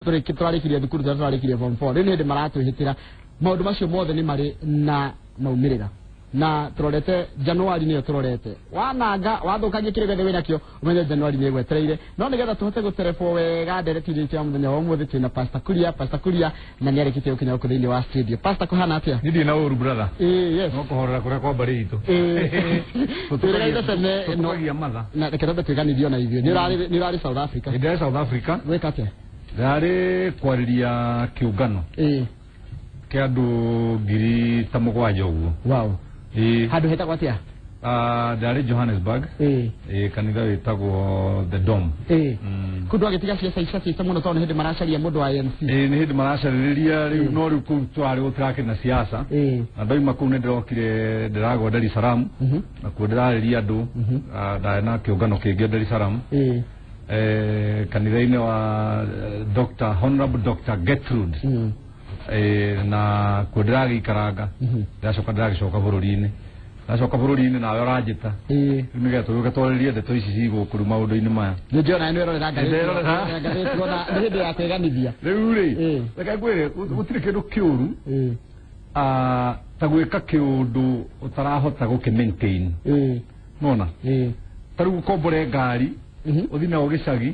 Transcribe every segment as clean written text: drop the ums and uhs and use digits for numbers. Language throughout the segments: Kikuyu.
Tũrarĩkirie thukuru, tũrĩa tũrarĩkirie form 4, rĩu nĩ hĩndĩ maratwĩhĩtĩra. Maũndũ macio mothe nĩ marĩ na maumĩrĩra, na tũrorete Januari nĩyo tũrorete. Wananga wathũkangia kĩrĩa gĩothe wĩnakĩo, ũmenye Januari nĩ ĩgwetereire. No nĩgetha tũhote gũterebwo wega ndereti-inĩ itũ ya mũthenya wa ũmũthĩ, twĩna Pastor Kuria. Pastor Kuria na nĩ arĩkĩtie gũkinya gũkũ thĩinĩ wa studio. Pastor, kũhana atĩa? Niĩ ndirĩ na ũru, brother. Ĩĩ, yes. No kũhorera kũrĩa kwa mbarĩ itũ. Twĩrĩgaire tene no Tũtukagia matha. Na reke twambe twĩganithio na ithuĩ. Nĩ ũrarĩ South Africa? Nĩ ndarĩ South Africa. Gwĩka atĩa? Ndarĩ kwarĩria kĩũngano kĩa andũ 7,000 ũguo. Ĩĩ. Handũ hetagwo atĩa? Ah, ndarĩ Johannesburg. Ĩĩ, kanitha wĩtagwo The Dome. Kũndũ agĩtiga ciaca icacĩte mũno, tondũ nĩ hĩndĩ maracaria mũndũ wa ANC. Ĩĩ, nĩ hĩndĩ maracarĩrĩria rĩu, no rĩu kũu tũrarĩ gũtirakĩrĩ na siasa. Na ndauma kũu nĩ ndĩrokire ndĩragwa Dar es Salaam. Nakuo ndĩrarĩria andũ. Ah, ndarĩ na kĩũngano kĩngĩ Dar es Salaam, kanitha-inĩ wa Dr. Honorable Dr. Gertrude. Na kuo ndĩragĩikaranga. Ndĩracoka, ndĩragĩcoka bũrũri-inĩ, ndacoka bũrũri-inĩ nawe ũranjĩta. Rĩu nĩgetha tũgĩũke twarĩrie ndeto ici ci gũkũ rĩu maũndũ-inĩ maya. Nĩ ndĩrona nĩ werorera ngathĩti. Nĩnderorera. Ngathĩti, ona nĩ hĩndĩ ya kwĩganithia. Rĩu rĩ, reke ngwĩre, gũtirĩ kĩndũ kĩũru ta gwĩka kĩũndũ ũtarahota gũkĩ maintain. Nona ta rĩu ũkombore ngari, ũthiĩ nayo gĩcagi,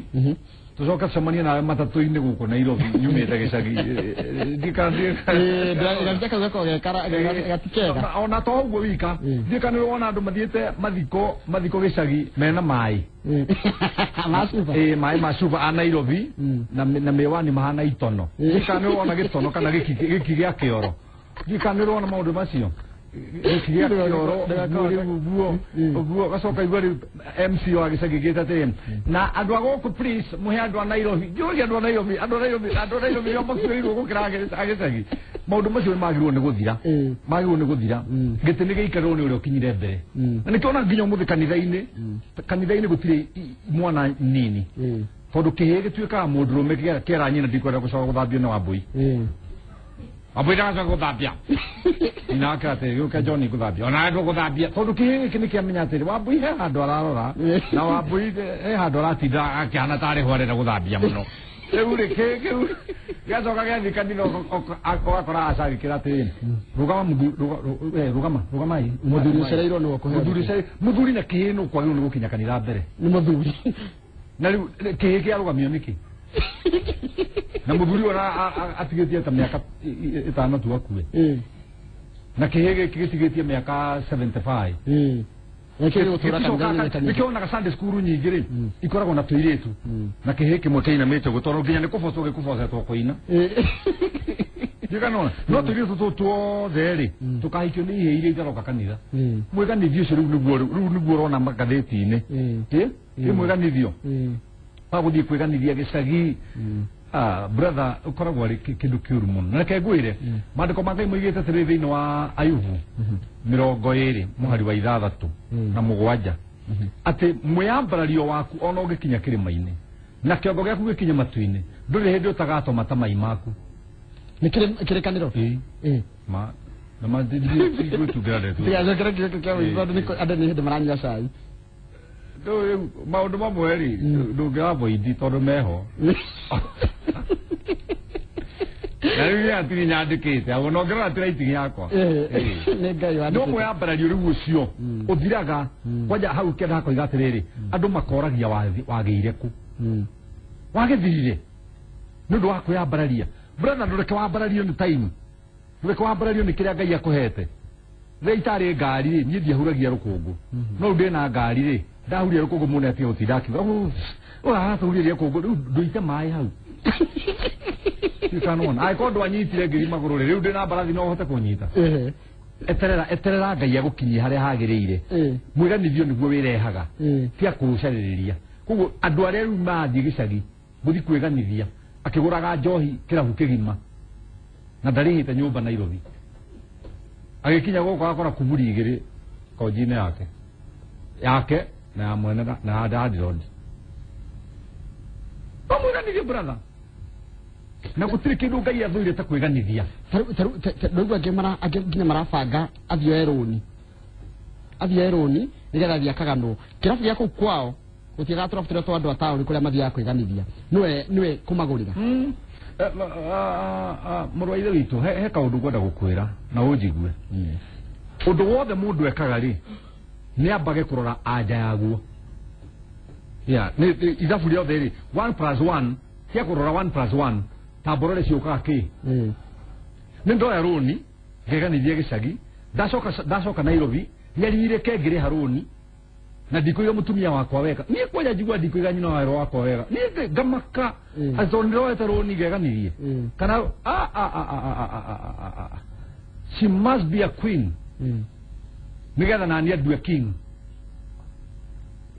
tũcoke tũcemanie nawe matatũ-inĩ gũkũ Nairobi nyumĩte gĩcagi. Gabica kau gakoragwo gatikega. Ona to ũguo wika. Ndiĩ kana nĩ wona andũ mathiĩte mathiko gĩcagi mena maĩ. Macuba. Ĩĩ, maĩ ma cuba a Nairobi. Na mĩwani mahana itono. Ndiĩ kana nĩ wona gĩtono kana gĩki gĩa kĩoro. Ndiĩ kana nĩ wona maũndũ macio, gĩki gĩa kĩoro ũguo rĩu ũguo ũguo gacoka igua rĩu MC wa gĩcagi gĩte atĩrĩ, na andũ a gũkũ, please mũhe andũ a Nairobi. Njũria andũ a Nairobi, andũ a Nairobi, andũ a Nairobi nĩo makuĩrĩirwo gũkĩra a gĩcagi. Maũndũ macio nĩ magĩrĩirwo nĩ gũthira. Magĩrĩirwo nĩ gũthira. Gĩtĩ nĩ gĩikarĩrwo nĩ ũrĩa ũkinyire mbere. Na nĩkĩo nginya ũmũthĩ kanitha-inĩ gũtirĩ mwana nini, tondũ kĩhĩĩ gĩtuĩkaga mũndũrũme kĩera nyina, "Ndikwenda gũcoka gũthambio nĩ Wambũi. Wambũi ndagacoka gũthambia." Nyina wake atĩ, "Gĩũke John gũthambia." Ona ndũgũthambia, tondũ kĩhĩĩ gĩkĩ nĩkĩamenya atĩrĩ, Wambũi he handũ ararora, na Wambũi he handũ aratinda akĩhana tarĩ ho arenda gũthambia mũno. Rĩu rĩ, kĩhĩĩ kĩu gĩacoka gĩathiĩ kanitha, ũgakora acagĩkĩra atĩrĩ, "Rũgama mũthuri, rũgama, rũgamai." Mũthuri ũcereirwo nĩwe ũkũheo. Mũthuri mũthuri na kĩhĩĩ nũ kwagĩrĩirwo nĩ gũkinya kanitha mbere? Nĩ mũthuri. Na rĩu kĩhĩĩ kĩarũgamio nĩkĩ na mũthuri ona atigĩtie ta mĩaka 5 tu akue, na kĩhĩĩ gĩkĩ gĩtigĩtie mĩaka 75? Gĩkĩ gĩgũtũra kanitha-inĩ kanitha. Nĩkĩonaga Sunday school nyingĩ rĩ, ikoragwo na tũirĩtu na kĩhĩĩ kĩmwe kĩinamĩte ũguo, tondũ nginya nĩ kũbocwo gĩkũbocetwo kũina. Ndikanona no tũirĩtu tũtũ tuothe rĩ, tũkahikio nĩ ihĩĩ iria itaroka kanitha. Mwĩganithio ũcio rĩu nĩguo rĩu nĩguo ũrona magathĩti-inĩ. Ĩ ĩ mwĩganithio wa gũthiĩ kwĩganithia gĩcagi. Ah, brother, ũkoragwo arĩ kĩndũ kĩũru mũno. Na reke ngwĩre, maandĩko ma Ngai moigĩte atĩrĩ thĩinĩ wa Ayubu 20 mũhari wa 6 na 7, atĩ mwĩyambarario waku ona ũngĩkinya kĩrĩma-inĩ na kĩongo gĩaku gĩkinye matu-inĩ, ndũrĩ hĩndĩ ũtagatoma ta mai maku. Nĩ kĩrĩkanĩro. Ĩĩ. Ma na ma ndigwĩtungĩra ndeto. Ndigacokere kĩrĩko kĩa mũico, tondũ andũ nĩ hĩndĩ maranyua cai. Rĩu maũndũ mamwe rĩ, ndũngĩavoidi tondũ meho. Na rĩu niĩ hatirĩ nyandĩkĩte ago no ngĩrora ti writing yakwa. Ĩĩ. Nĩ Ngai no wandĩkĩte. Mwĩyambarario rĩu ũcio ũthiraga kwanja hau kĩenda hakoiga atĩrĩrĩ, andũ makoragia wagĩire kũ, wagĩthirire nĩ ũndũ wa kwĩyambararia. Brother, ndũreke wambarario nĩ time, ndũreke wambarario nĩ kĩrĩa Ngai akũhete. Rĩrĩa itarĩ ngari rĩ, niĩ ndiahuragia rũkũngũ, no rĩu ndĩna ngari rĩ, ndahuria rũkũngũ mũno atige gũtinda akiuga, "Ũratũhurĩria rũkũngũ rĩu ndũite maĩ hau." Ndikanona angĩkorwo ndwanyitire ngĩthi magũrũ rĩ, rĩu ndĩna mbarathi no ũhote kũnyita. Eterera, eterera Ngai agũkinyie harĩa hagĩrĩire. Mwĩganithio nĩguo wĩrehaga, ti akũũcarĩrĩria. Koguo andũ arĩa rĩu marathiĩ gĩcagi gũthiĩ kwĩganithia, akĩgũraga njohi kĩrabu kĩgima na ndarĩhĩte nyũmba Nairobi, agĩkinya gũkũ agakora kuburi igĩrĩ konji-inĩ yake, yake na ya mwene na ya landlord. No mwĩganithio, brother, na gũtirĩ kĩndũ Ngai athũire ta kwĩganithia. Tarĩu angĩ angĩ nginya marabanga athiĩ oe rũni, athiĩ oe rũni nĩgetha athiĩ akaganwo kĩrabu gĩa kũu kwao. Gũtigaga tũrabu tũrĩa twa andũ a taũni kũrĩa mathiaga kwĩganithia, nĩwe kũmagũrĩra. Mũrũ wa ithe witũ, he kaũndũ ngwenda gũkwĩra na ũnjigue. Ũndũ wothe mũndũ ekaga rĩ, nĩ ambage kũrora anja yaguo. Yeah, nĩ ithabu rĩothe rĩ, 1 plus 1 cia kũrora 1 plus 1 tamborore ciũkaga kĩ. Nĩ ndoya rũni ngeganithie gĩcagi, ndacoka Nairobi nyarirĩke ngĩrĩha rũni na ndikũiga mũtumia wakwa wega. Niĩ kwanja njigua ndikũiga nyina wa wakwa wega, niĩ ngamaka atĩ tondũ nĩndoete rũni ngeganithie kana a a a a a a a a she must be a queen nigetha nani andue king.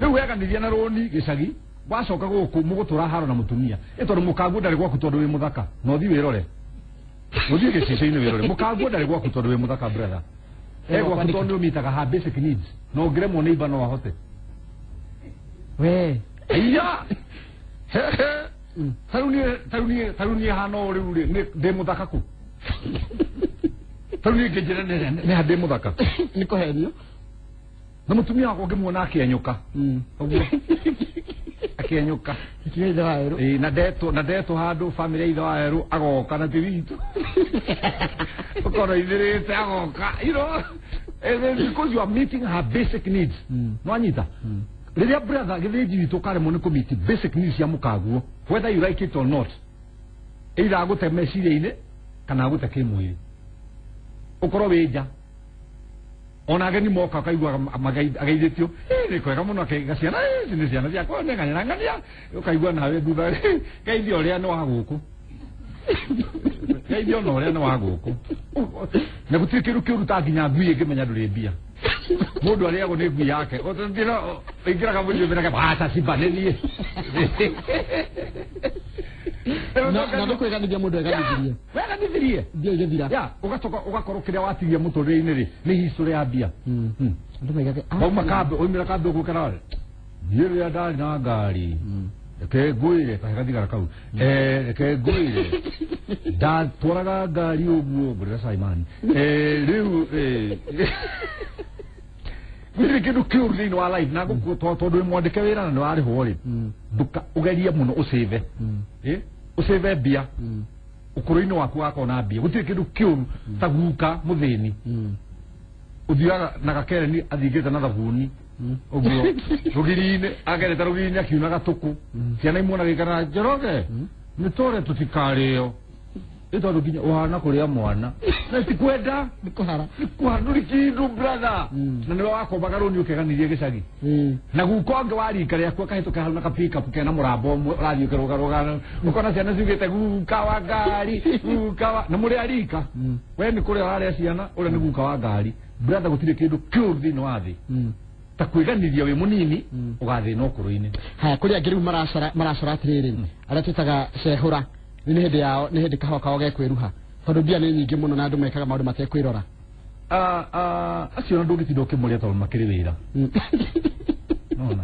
Rĩu weganithia na rũni gĩcagi, wacoka gũkũ mũgũtũra haro na mũtumia ĩ tondũ mũkaguo ndarĩ gwaku tondũ wĩ mũthaka, na ũthiĩ wĩrore, ũthiĩ gĩcicio-inĩ wĩrore, mũkaguo ndarĩ gwaku tondũ wĩ mũthaka brother, e gwaku tondũ nĩ ũmitaga ha basic needs, na ũngĩremwo nĩ iba no ahote. We iya tarĩu niĩ hana ũũ rĩu rĩ, ndĩ mũthaka kũ? Tarĩu niĩ ngĩnjĩra nĩ ha ndĩ mũthaka? Nĩ kũhenio. Na mũtumia wakwa ũngĩmuona akĩenyũka ũguo, akĩenyũka. Ikinya ithe wa erũ. Ĩĩ, na ndetwo handũ family ya ithe wa erũ agoka na ti witũ ũkona ithirĩte agoka, you know, and then because you are meeting her basic needs. No anyita rĩrĩa brother gĩthĩnji witũ ũkaremwo nĩ kũmeet basic needs cia mũkaguo, whether you like it or not, either agũte meciria-inĩ kana agũte kĩmwĩrĩ, ũkorwo wĩ nja ona ageni moka ũkaigua ageithĩtio, nĩ kwega mũno, akaiga ciana ici nĩ ciana ciakwa nĩ ng'ania ng'ania, ũkaigua nawe thutha geithia ũrĩa nĩ wa gũkũ, geithia ona ũrĩa nĩ wa gũkũ, na gũtirĩ kĩndũ kĩũru ta nginya ngui ĩngĩmenya ndũrĩ mbia. Mũndũ arĩagwo nĩ ngui yake, ingĩraga mũciĩ ũmĩrage aca simba nĩ niĩ. Na ndũkwĩganithia mũndũ eganithirie. Weganithirie. Mbia igĩthira. Ya ũgacoka ũgakorwo kĩrĩa watigia mũtũrĩre-inĩ rĩ nĩ history ya mbia. Andũ maigage wauma kambi waumĩra kambi ũgũkera niĩ rĩrĩa ndarĩ na ngari, reke ngwĩre kahe gathigara kau, reke ngwĩre ndatwaraga ngari ũguo ngũrĩra Simon, rĩu gũtirĩ kĩndũ kĩũru thĩinĩ wa life na gũkũ tondũ wĩ mwandĩke wĩra na nĩ warĩhwo rĩ, ndũka ũgerie mũno ũcĩve, ũcĩve mbia ũkũrũ-inĩ waku wakorwo na mbia. Gũtirĩ kĩndũ kĩũru ta guka mũthĩni ũthiaga na gakereni athingĩte na thabuni ũguo rũgiri-inĩ, agerete rũgiri-inĩ akiuna gatũkũ, ciana imwona gĩkana Njoroge nĩ tũre tũtikarĩo ĩ tondũ nginya ũhana kũrĩa mwana na tikwenda. Nĩ kũhara. Nĩ kĩndũ brother, na nĩwe wakombaga rũni ũkeganirie gĩcagi na guka ũngĩ wa rika rĩaku akahĩtũka hau na ka pick-up kena mũrambo ũmwe ũrathiĩ ũkĩrũgarũga, ũkona ciana ciugĩte guka wa ngari, guka wa na mũrĩ a rika, we nĩ kũrĩa ũrarĩa ciana, ũrĩa nĩ guka wa ngari. Brother, gũtirĩ kĩndũ kĩũru thĩinĩ wa thĩ ta kwĩganithia wĩ mũnini ũgathĩna ũkũrũ-inĩ. Haya, kũrĩ angĩ rĩu maracora atĩrĩrĩ, arĩa twĩtaga cehũra nĩ hĩndĩ yao, nĩ hĩndĩ kahũa kao gekwĩruha tondũ mbia nĩ nyingĩ mũno na andũ mekaga maũndũ matekwĩrora. Acio na ndũngĩtinda ũkĩmũrĩa tondũ makĩrĩ wĩra nona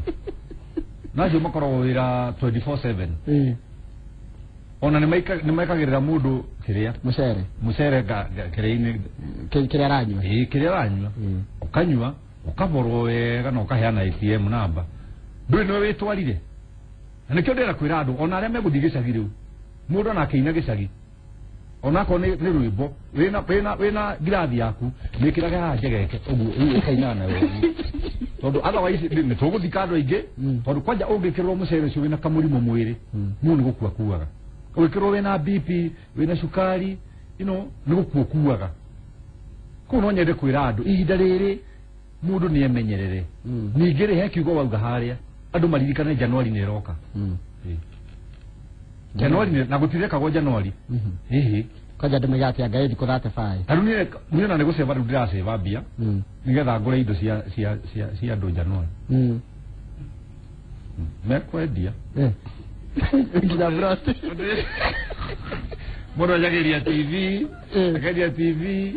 na acio makoragwo wĩra 24/7. Ona nĩ mekagĩrĩra mũndũ kĩrĩa mũcere. Mũcere kĩrĩa-inĩ. Kĩrĩa aranyua. Ĩĩ, kĩrĩa aranyua, ũkanyua ũkaborwo wega na ũkaheana ATM namba, ndũĩ nĩwe wĩtwarire. Na nĩkĩo ndĩrenda kwĩra andũ ona arĩa megũthiĩ gĩcagi rĩu, mũndũ ona akĩina gĩcagi onakorwo nĩ rwĩmbo wĩna ngirathi yaku mĩkĩrage haha njegeke ũguo, rĩu ũkainaga nayo ũguo, tondũ otherwise nĩ tũgũthika andũ aingĩ, tondũ kwanja ũngĩkĩrwo mũcere ũcio wĩna kamũrimũ mwĩrĩ, mũndũ nĩ gũkua kuaga. Ũngĩkĩrwo wĩna BP, wĩna cukari, nĩ gũkua kuaga. Kũu no nyende kwĩra andũ ihinda rĩrĩ mũndũ nĩ emenyerere. Ningĩ rĩ, he kiugo wauga harĩa andũ maririkane Januari nĩ ĩroka. Januari na gũtirekagwo Januari ĩhĩ. Kwanja andũ maigaga atĩ anga ĩ thikũ 35. Tarĩu niĩ ona nĩ gũceba rĩu ndĩraceba mbia nĩgetha ngũre indo cia andũ Januari mekwendia. Nginya broti. Mũndũ anjagĩria TV, akendia TV,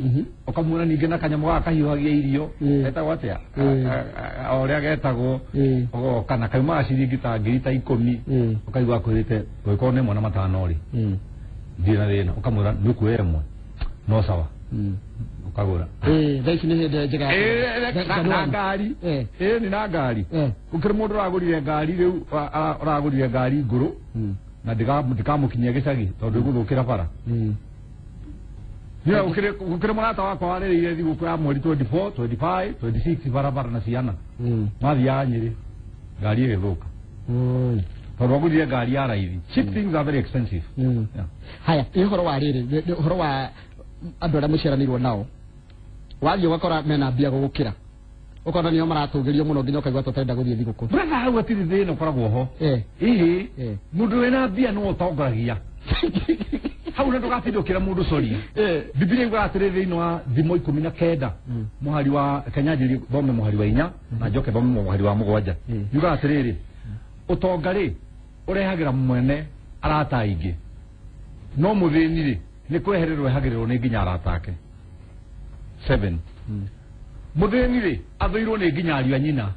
ũkamuona ningĩ na kanyamũ gaka kahiũhagia irio, getagwo atĩa? O ũrĩa getagwo, ũgoka na kaumaga ciringi ta 10,000, ũkaigua akwĩrĩte ũgĩkorwo nĩ ĩmwe na matano rĩ, ndirĩ na thĩna, ũkamwĩra nĩ ũkuoya ĩmwe no sawa, ũkagũra. Thaa ici nĩ hĩndĩ njega ya Na Januari. Ngari ĩĩ nĩ na ngari. Gũkĩrĩ mũndũ ũragũrire ngari rĩu, ũragũrire ngari ngũrũ. Na ndĩkamũkinyia gĩcagi tondũ ĩgũthũkĩra bara. Niĩ gũkĩrĩ mũrata wakwa warĩrĩire thigũkũ ya mweri 24, 25, 26 barabara na ciana. Mathiaga Nyĩrĩ, ngari ĩgĩthũka. Tondũ agũrire ngari ya raithi. Cheap things are very expensive. Yeah. Haya, nĩ ũhoro wa rĩrĩ, nĩ ũhoro wa andũ arĩa mũciaranĩirwo nao, wathiĩ ũgakora mena mbia gũgũkĩra, ũkona nĩo maratũgĩrio mũno nginya ũkaigua ta ũtarenda gũthiĩ thigũkũ. Brother, hau hatirĩ thĩna ũkoragwo ho. Ĩhĩ, mũndũ wĩna mbia nĩwe ũtongoragia. Hau na ndũgatinda ũkĩra mũndũ sorry. Bibilia yugaga atĩrĩ thĩinĩ wa Thimo 19 mũhari wa Kenya, njĩrie thome mũhari wa 4 na njoke thome mũhari wa 7. Yugaga atĩrĩrĩ, ũtonga rĩ ũrehagĩra mwene arata aingĩ, no mũthĩni rĩ nĩ kwehererwo ehagĩrĩrwo nĩ nginya arata ake. 7. Mũthĩni rĩ athũirwo nĩ nginya ariũ a nyina.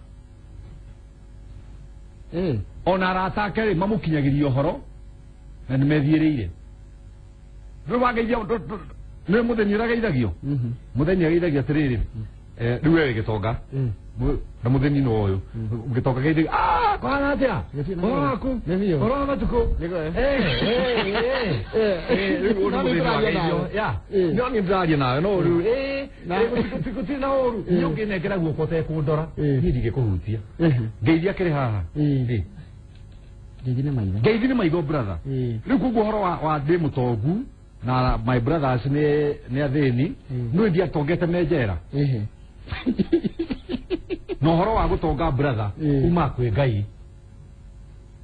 Ona arata ake rĩ mamũkinyagĩria ũhoro na nĩ methiĩrĩire. Rĩu wageithia nĩ mũthĩni ũrageithagio. Mũthĩni ageithagio atĩrĩrĩ, rĩu we wĩ gĩtonga na mũthĩni no ũyũ gĩtonga geithagio, ah, kũhana atĩa, Gĩtirĩ na ũhoro wĩra. waku, Nĩ biũ. ũhoro wa matukũ. Nĩguo, eh. Rĩu ũyũ No nĩ nĩ mũthĩni ndĩraria wageithio. nawe. Ya. No nĩ ndĩraria nawe no rĩu gũtirĩ na ũru. Niĩ ũngĩnengera guoko ũtekũndora, niĩ ndingĩkũhutia. Ngeithia kĩrĩ haha. Ngeithi nĩ maitho. Ngeithi nĩ maitho, brother. Rĩu koguo ũhoro wa ndĩ mũtongu na my brothers nĩ athĩni, no ndiatongete me njera. Na ũhoro wa gũtonga, brother, umaga kwĩ Ngai.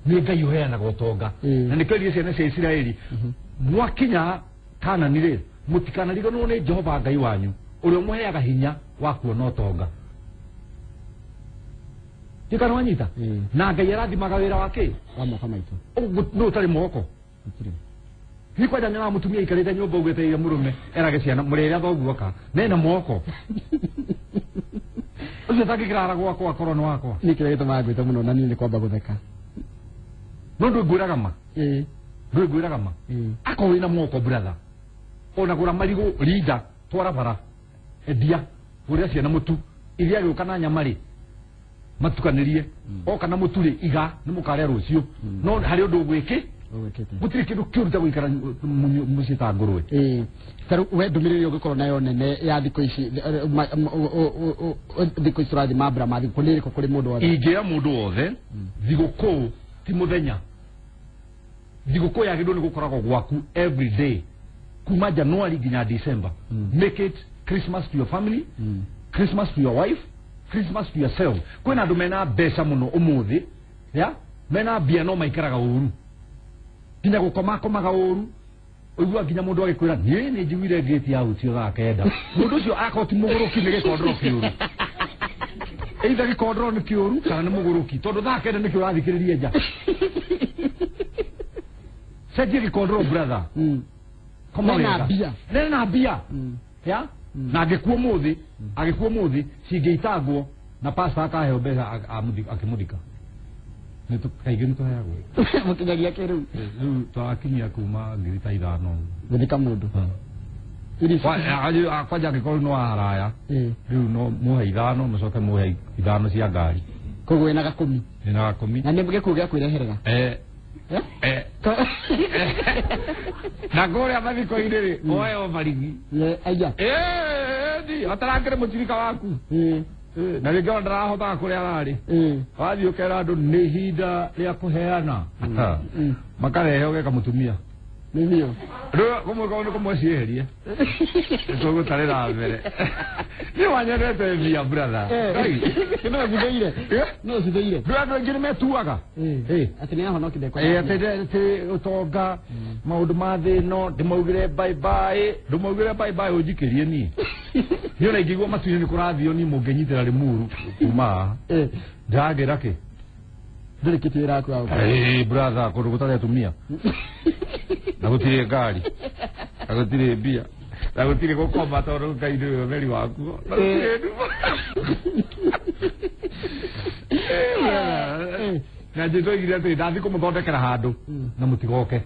Nĩ Ngai ũheanaga ũtonga. Na nĩkĩo erire ciana cia Isiraeli, mwakinya Kanani rĩ, mũtikanariganĩrwo nĩ Jehova Ngai wanyu ũrĩa ũmũheaga hinya wa kuona ũtonga. Tikana wanyita. Na Ngai arathimaga wĩra wa kĩ? Wa moko maitũ. Nũ ũtarĩ moko? Gũtirĩ. Ni kwanja nyonaga mũtumia aikarĩte nyũmba ũguo etereire mũrũme erage ciana mũrĩre thoguo oka nena moko ũcio atangĩkĩrara gwakwa akorwo nĩ wakwa. Nĩ kĩrĩa gĩtũmaga ngwĩte mũno na niĩ nĩ kwamba gũtheka. No ndũ ngwĩraga ma. Ndũ ngwĩraga ma. Akorwo wĩna moko, brother, ona gũra marigũ, rinda, twara bara, endia, gũrĩra ciana mũtu, iria agĩũka na nyama rĩ matukanĩrie, oka na mũtu rĩ iga nĩ mũkarĩa rũciũ. No harĩ ũndũ ũgwĩkĩ. Ũgwĩkĩte. Gũtirĩ kĩndũ kĩũru ta gũikara mũciĩ ta ngũrwe. Ta rĩu we ndũmĩrĩri ũngĩkorwo nayo nene ya thikũ ici, thikũ ici tũrathiĩ mambura ma thigũkũ, nĩ ĩrĩkũ kũrĩ mũndũ wothe? Ingĩra mũndũ wothe, thigũkũ ti mũthenya. Thigũkũ yagĩrĩirwo nĩ gũkoragwo gwaku every day kuma January nginya December. Make it Christmas to your family, Christmas to your wife, Christmas to yourself. Kwĩna andũ mena mbeca mũno ũmũthĩ ya mena mbia no maikaraga ũru, nginya gũkoma akomaga ũru. Ũigua nginya mũndũ agĩkwĩra, niĩ nĩ njiguire ngĩti yahutio thaa 9. Mũndũ ũcio akorwo ti mũgũrũki, nĩ gĩkondoro kĩũru. Either gĩkondoro nĩ kĩũru kana nĩ mũgũrũki, tondũ thaa 9 nĩkĩo ũrathikĩrĩria nja. Cenjia gĩkondoro, brother. Koma Nena wega. mbia. Nena mbia. Ya, na angĩkua ũmũthĩ, angĩkua ũmũthĩ cingĩitangwo na pastor akaheo mbeca akĩmũthika. Kaingĩ nĩ tũheagwo. Mũkinyagia kĩrĩu? Rĩu twakinyia kuma 5,000. Gũthika mũndũ? Kwanja angĩkorwo nĩ wa haraya, rĩu no muhe 5, mũcoke muhe 5 cia ngari. Koguo wĩna gakũmi? Nĩ na gakũmi. Na nĩ gĩkuũ gĩa kwĩreherera? Eh. Eh? Eh. Na kũrĩa mathiko-inĩ rĩ woe o marigi. Aya. Ĩĩ, atarangĩre mũtirika waku. Na rĩngĩ ona ndarahotaga kũrĩa ararĩ. Wathiĩ ũkera andũ nĩ ihinda rĩa kũheana, makarehe ũgeka mũtumia. Nĩ biũ. Rĩu kũmwe nĩ kũmwe ciĩherie tũgũtarĩra mbere nĩ wanyendete mbia, brother. Ngai. No cithũire. No cithũire. Rĩu andũ aingĩ nĩ metuaga. Atĩ nĩ ahonokire. Atĩ atĩ ũtonga maũndũ ma thĩ ĩno ndĩmaugĩre bye bye, ndũmaugĩre bye bye ũnjikĩrie niĩ. Niĩ ona ingĩigua matu-inĩ nĩ kũrathio niĩ mũngĩnyitĩra Limuru kuma haha ndĩragĩra kĩ? Ndũrĩkĩtie wĩra waku wa gũkora. Brother, kũndũ gũtarĩ atumia na gũtirĩ ngari na gũtirĩ mbia na gũtirĩ gũkoma tondũ Ngai nĩwe ũtheri wakuo na gũtirĩ nduma. Brother, na Jesũ oigire atĩ ndathi kũmũthondekera handũ na mũtigoke.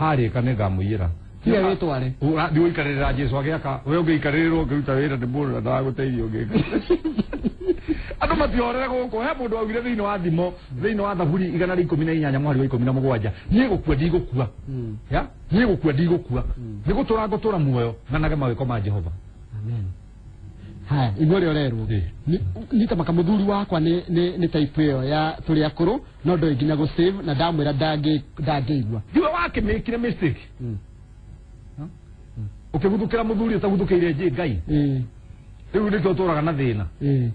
Harĩka nĩ ngamũiyĩra. Tiwe wĩtware. Ũrathiĩ gũikarĩrĩra Jesũ agĩaka, we ũngĩikarĩrĩrwo ũngĩruta wĩra nĩ mũndũ na ndagũteithia ũngĩka. Andũ matihorere gũkũ. He mũndũ augire thĩinĩ wa thimo, thĩinĩ wa Thaburi 118 mũhari wa 17, niĩ gũkua ndigũkua. Ya, niĩ gũkua ndigũkua, nĩ gũtũra ngũtũra muoyo ng'anage mawĩko ma Jehova. Amen. Haya, igua ũrĩa ũrerwo. Nĩ ta maka mũthuri wakwa nĩ type ĩyo ya tũrĩ akũrũ, no ndoĩ nginya gũ save, na ndamwĩra ndangĩigua. Ndiwe wakĩmĩkire mistake, ũkĩguthũkĩra mũthuri ũtaguthũkĩire njĩ Ngai. Rĩu nĩkĩo ũtũraga na thĩna,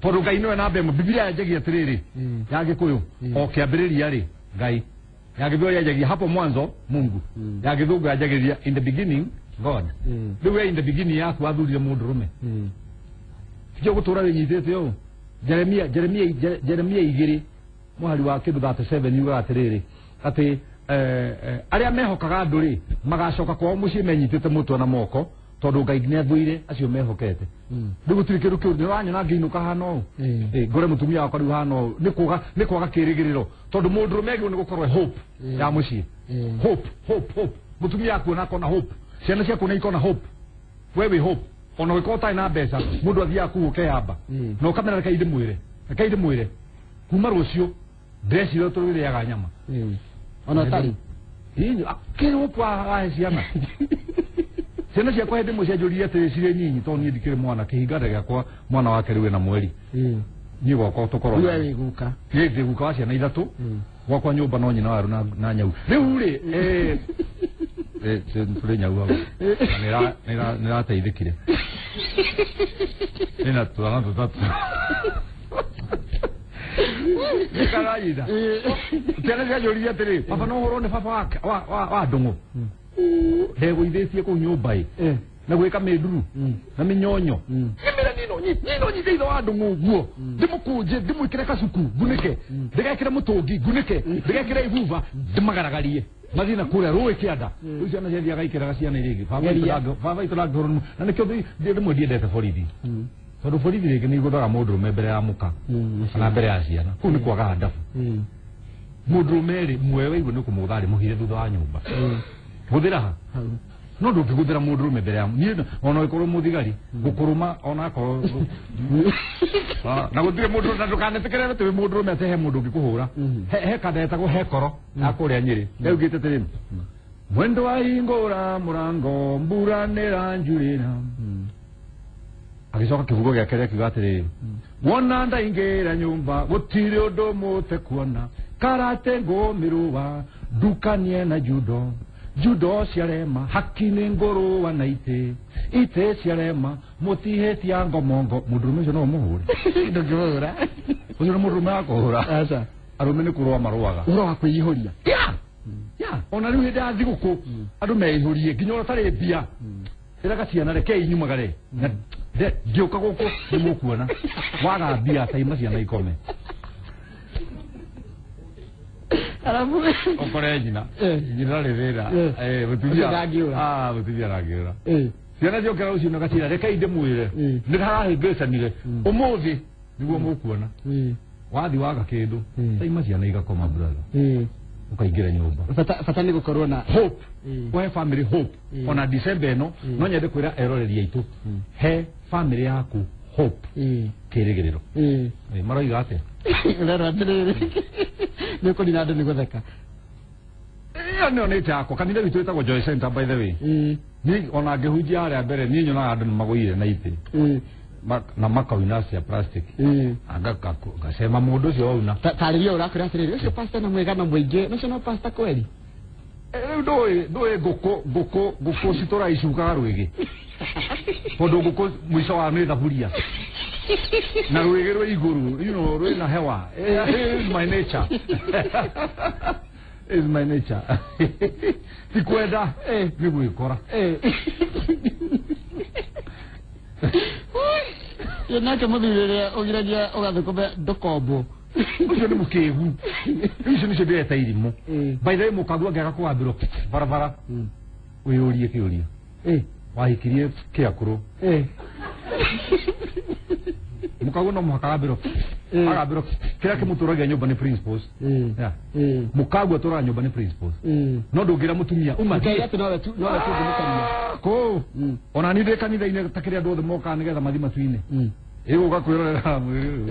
tondũ Ngai nĩwe namba ĩmwe. Bibilia yanjagia atĩrĩrĩ, ya Gĩkũyũ, o kĩambĩrĩria rĩ Ngai. Ya Gĩthweri yanjagia, "Hapo mwanzo Mungu." Ya Gĩthũngũ yanjagĩrĩria, "In the beginning God." Rĩu we in the beginning yaku wathurire mũndũrũme. Tikio gũtũra wĩnyitĩte ũũ. Jeremia 2 mũhari wa kĩndũ 37 yugaga atĩrĩrĩ, atĩ arĩa mehokaga andũ rĩ, magacoka kwao mũciĩ menyitĩte mũtwe na moko, tondũ Ngai nĩ athũire acio mehokete. Rĩu gũtirĩ kĩndũ kĩu. Nĩ wanyona ngĩinũka hana ũũ. Ngore mũtumia wakwa rĩu hana ũũ, nĩ kwaga kĩrĩgĩrĩro, tondũ mũndũrũme agĩrĩirwo nĩ gũkorwo e hope ya mũciĩ. Hope, hope, hope. Mũtumia akuona akona hope, ciana ciakuona ikona hope, we wĩ hope. Ona ũgĩkorwo ũtarĩ na mbeca, mũndũ athiaga kũu ũkeyamba na ũkamera, rekei ndĩmwĩre, kuma rũciũ ndĩreciria tũrĩrĩaga nyama. Ona ũtarĩ. Kĩrĩ wahe ciana ciakwa hĩndĩ ĩmwe cianjũririe atĩrĩ cirĩ nyinyi, tondũ niĩ ndikĩrĩ mwana kĩhinganda gĩakwa, mwana wake rĩu ena mweri. Niĩ gwakwa tũkorwo We wĩ guka. Niĩ ndĩ guka wa ciana ithatũ. Gwakwa nyũmba no nyina waru na nyau rĩu rĩ, tũrĩ nyau hau. Na nĩrateithĩkire nĩna twana tũtatũ nĩkaranyita. Ciana cianjũririe atĩrĩ, "Baba, no ũhorwo nĩ baba wa ndũng'ũ ndegũithĩtie kũu nyũmba ĩ na gwĩka mĩnduru na mĩnyonyo?" Ngĩmĩra, niĩ no nyite ithe wa ndũng'ũ ũguo, ndĩmũkũnje, ndĩmwĩkĩre kacuku, ngunĩke, ndĩgekĩre mũtũngi, ngunĩke, ndĩgekĩre ibuba, ndĩmagaragarie mathiĩ na kũrĩa rũĩ kĩanda. Rĩu ciana ciathiaga ikĩraga ciana iria ingĩ, "Baba witũ Geria. Baba witũ ndangĩhũrwo." Na nĩkĩo rĩmwe ndiendete borithi, tondũ borithi rĩngĩ nĩ igũthaga mũndũrũme mbere ya mũka kana mbere ya ciana. Kũu nĩ kwaga adabu. Mũndũrũme rĩ, muoyo waigua nĩ kũmũgũtha rĩ, mũhire thutha wa nyũmba. Gũthĩra ha? Hau. No ndũngĩgũthĩra mũndũrũme mbere ya niĩ, ona ũgĩkorwo mũthigari gũkũrũma, ona akorwo. Na gũtirĩ mũndũ, na ndũkanetĩkĩre atĩ wĩ mũndũrũme atĩ he mũndũ ũngĩkũhũra. He kanda etagwo hekoro ya kũrĩa Nyĩrĩ yaugĩte atĩrĩ, "Mwendo wahingũra mũrango, mbura nĩranjurĩra." Agĩcoka kĩbugo gĩake rĩa atĩrĩrĩ, "Wona ndaingĩra nyũmba, gũtirĩ ũndũ mũte kuona, karate ngũmĩrũa, ndukanie na judo, judo ciarema, haki nĩ ngũrũa na itĩ, itĩ ciarema, mũtihĩtia ngomongo." Mũndũrũme ũcio no ũmũhũre? Ndũngĩmũhũra. Ũcio nĩ mũndũrũme wa kũhũra? Aca. Arũme nĩ kũrũa marũaga. Ũhoro wa kwĩihũria. Ya, ona rĩu hĩndĩ ya thigũkũ andũ meihũrie nginya ona ũtarĩ mbia. Ĩraga ciana, "Rekei nyumagare na ngĩũka gũkũ nĩ mũkuona." Waga mbia, taima ciana ikome. Arabu ũkore nyina. Nyina ndarĩ thĩna. Ũcio Mũtumia ndangĩũra. Ah, mũtumia ndangĩũra. Ciana ciokera rũciũ na gacira, "Rekei ndĩmwĩre, nĩ harahĩngĩcanire ũmũthĩ, nĩguo mũkuona." Wathi waga kĩndũ, taima ciana igakoma, brother. Ũkaingĩra nyũmba. Bata nĩ gũkorwo na Hope. Kũhe family hope. Ona December ĩno, no nyende kwĩra eroreri aitũ, he family yaku hope, kĩrĩgĩrĩro. Maroiga atĩa? Ũrerwo atĩrĩrĩ, nĩ ũkũnina andũ nĩ gũtheka. Ĩyo nĩyo nĩte yakwa. Kanitha witũ wĩtagwo Joy Center, by the way. Niĩ ona ngĩhunjia harĩa mbere, niĩ nyonaga andũ nĩ magũire na itĩ na makauna cia plastic. Ngacema mũndũ ũcio wauna. Tarĩria, ũrakwĩra atĩrĩrĩ, ũcio pastor na mwĩgano mũingĩ, ũcio no pastor kweri? Rĩu ndũĩ ngũkũ citũraga icukaga rwĩgĩ, tondũ ngũkũ mũico wa nĩ thaburia na rwĩgĩ rwĩ igũrũ, rwĩna hewa. Is my nature, is my nature. Ti kwenda, nĩ gwĩkora. Ĩ nake mũthuri ũrĩa ũgiragia ũgathũkũme ndũkombwo? Ũcio nĩ mũkĩgu. Rĩu icio nĩcio ndĩreta irimũ. By the way, mũkagu angĩaga kũgambĩrwo barabara, wĩyũrie kĩũria, wahikirie kĩakũrũ? Mũkagu no mũhaka agambĩrwo. Agambĩrwo kĩrĩa kĩmũtũragia nyũmba nĩ principles. Yeah. Mũkagu atũraga nyũmba nĩ principles. No ndũngĩra mũtumia uma Ngai thiĩ. Atĩ nowe tu ũngĩmũkania. Kũ ona niĩ ndĩ kanitha-inĩ ta kĩrĩa andũ othe mokaga nĩgetha mathiĩ matu-inĩ. Ĩgũka kwĩrorera mwĩrĩ ũyũ.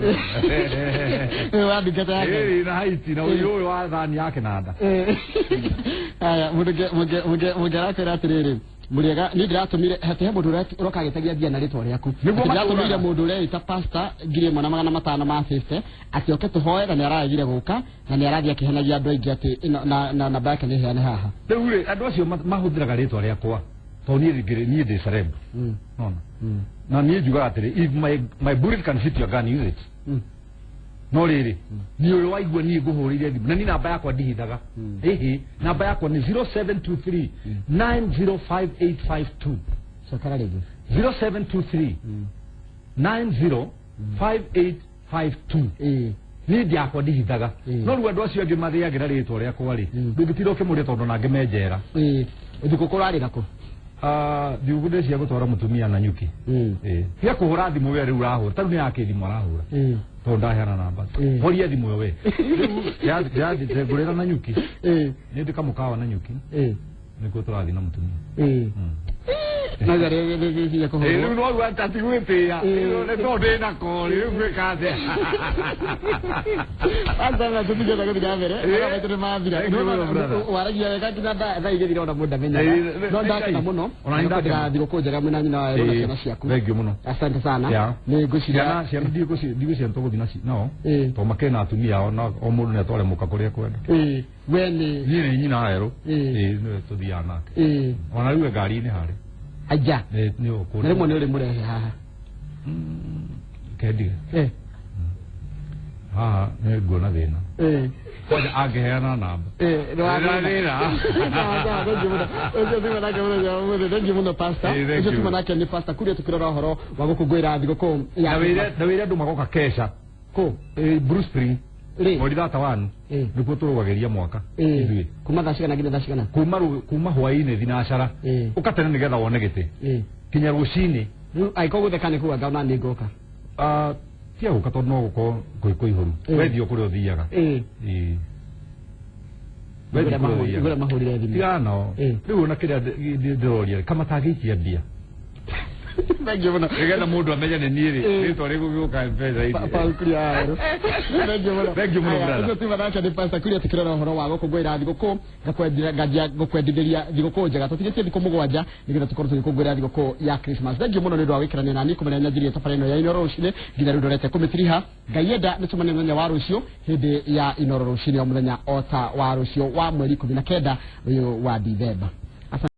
Wa ndungata yake. Ĩĩ, na haiti na ũyũ ũyũ wa thani ya kĩnanda. Aya, mũndũ arakwĩra atĩrĩrĩ, mũrĩega, niĩ ndĩratũmire hati he mũndũ ũroka agĩtagia mbia na rĩtwa rĩaku. Nĩguo Atĩ ndĩratũmĩire matũraga. mũndũ ũreĩta pastor 1500 ma 50 atĩ oke tũhoe, na nĩ araregire gũka, na nĩ arathiĩ akĩhenagia andũ aingĩ atĩ na namba yake nĩ heane haha. Rĩu rĩ, andũ acio mahũthĩraga rĩtwa rĩakwa tondũ niĩ niĩ ndĩ celeb. Nona na niĩ njugaga atĩrĩ, if my bullet can fit your gun, use it. No rĩrĩ, niĩ ũrĩ waigua niĩ ngũhũrĩire thimũ na niĩ namba yakwa ndihithaga. Ĩhĩ, namba yakwa nĩ 0723 905852. Cokera rĩngĩ. 0723 905852. Niĩ ndiakwa ndihithaga. No rĩu andũ acio angĩ marĩagĩra rĩtwa rĩakwa rĩ, ndũngĩtinda ũkĩmũria tondũ nangĩ me njera. Ĩĩ, thigũkũ ũrarĩra kũ? Thigũkũ ndĩcia gũtwara mũtumia na nyuki. Ĩĩ, tiga kũhũra thimũ we rĩu ũrahũra tarĩu nĩ yake thimũ arahũra tondũ ndaheana namba. Horia thimũ ĩyo we. Rĩu ngũrĩra na nyuki. Nĩ ndĩ kamũkawa na nyuki. Nĩkuo tũrathiĩ na mũtumia. Na gari cia Ĩĩ, kũhũrwo. Rĩu no rĩu ati gwĩtĩĩa. Nĩ tondũ ndĩnako rĩu ngwĩka atĩa? Asante, tũtigĩte gũthiĩ na mbere. Mathaa maitũ nĩ mathira. Thank you mũno, brother. Waragia wega nginya thaa igĩthira ona mũndũ ndamenyaga. No ndakena mũno. Ona nĩ ndakena. Ndakena thigũkũ njega mwĩna nyina wa na ciana ciaku. Thank you mũno. Asante sana. Nĩ ngwĩciria Ciana ndigũciria tũgũthiĩ nacio nao tondũ makĩrĩ na atumia ao na o mũndũ nĩ atware mũka kũrĩa ekwenda. We nĩ Niĩ nĩ nyina erũ. Ĩĩ, nĩwe tũthiaga nake. Ona rĩu e ngari-inĩ harĩ. Aja. Nĩ ũkũ. Na rĩmwe nĩ ũrĩmũrehe haha. Kendige. Haha nĩ nguona thĩna. Kwanja angĩheana namba. Nĩ Ndĩna thĩna. Sawa, sawa, thank you mũno. Ũcio tuma nake mũthenya wa ũmũthĩ. Thank you mũno, pastor. Thank Ũcio you. tuma nake nĩ pastor Kuria, tukĩrora ũhoro wa gũkũngũĩra thigũkũ ya Na wĩre andũ magoka kesha. Kũ? Bruce Spring. Rĩ? Mweri thata wanu. Nĩkuo tũrũgagĩria mwaka. Ithuĩ. Kuma thaa cigana nginya thaa cigana? Kuma hwaĩ-inĩ thinacara. Ũka tene nĩgetha wone gĩtĩ. Kinya rũcinĩ. Rĩu angĩkorwo gũtheka nĩ kuga ona nĩ ngũka. Ah, tia gũka tondũ no gũkorwo kwĩ kũihũru. Wethiĩ o kũrĩa ũthiaga. Ĩĩ. Wethiĩ kũrĩa ũthiaga. Igũrĩa mahũrire thimũ. Tigana nao. Rĩu ona kĩrĩa ndĩroria kama tangĩikia mbia. Thank you mũno. Nĩgetha mũndũ amenye nĩ niĩ rĩ, rĩtwa rĩgũgĩũka mbeca-inĩ. Paul Kuria Wawerũ. Thank you mũno. Thank you mũno, Aya, brother. ũcio tuma nake nĩ Pastor Kuria, tukĩrora ũhoro wa gũkũngũĩra thigũkũ, nganjia gũkwendithĩria thigũkũ njega. Tũtigĩtie thikũ 7 nĩgetha tũkorwo tũgĩkũngũĩra thigũkũ ya Christmas. Thank you mũno nĩ ũndũ wa gũikarania nani kũmenya nyanjirie tabarĩra ĩno ya Inooro rũcinĩ nginya rĩu ndorete kũmĩtiriha. Ngai enda nĩtũmane mũthenya wa rũciũ hĩndĩ ya Inooro rũcinĩ, o mũthenya o ta wa rũciũ wa mweri 19 ũyũ wa Dithemba.